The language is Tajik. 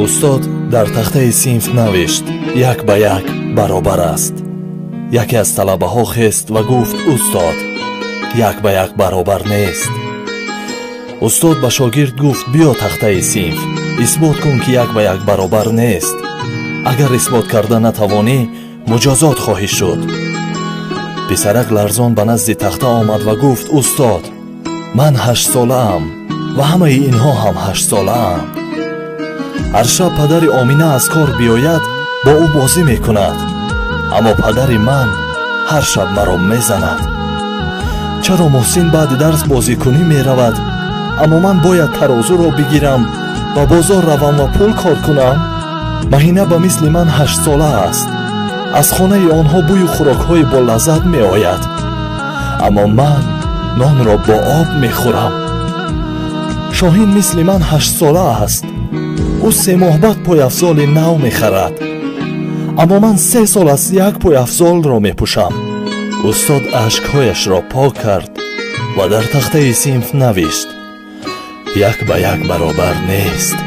Устод дар тахтаи синф навишт: як ба як баробар аст. Яке аз талабаҳо хест ва гуфт: «Устод, як ба як баробар нест». Устод ба шогирд гуфт: «Биё тахтаи синф, исбот кун, ки як ба як баробар нест. Агар исбот карда натавонӣ, муҷозот хоҳӣ шуд». Писарак ларзон ба назди тахта омад ва гуфт: «Устод, ман 8-солаам ва ҳамаи инҳо ҳам 8-солаанд. Ҳар шаб падари Омина аз кор биёяд, бо ӯ бозӣ мекунад, аммо падари ман ҳар шаб маро мезанад. Чаро Муҳсин баъди дарс бозикунӣ меравад, аммо ман бояд тарозуро бигирам ва бозор равам ва пул кор кунам? Маҳина ба мисли ман 8-сола аст. Аз хонаи онҳо бӯю хӯрокҳои болаззат меояд, аммо ман нонро бо об мехӯрам. Шоҳин мисли ман 8-сола аст. Ӯ 3 моҳ баъд пойафзоли нав мехарад, аммо ман 3 сол аст як пойафзолро мепӯшам». Устод ашкҳояшро пок кард ва дар тахтаи синф навишт: як ба як баробар нест.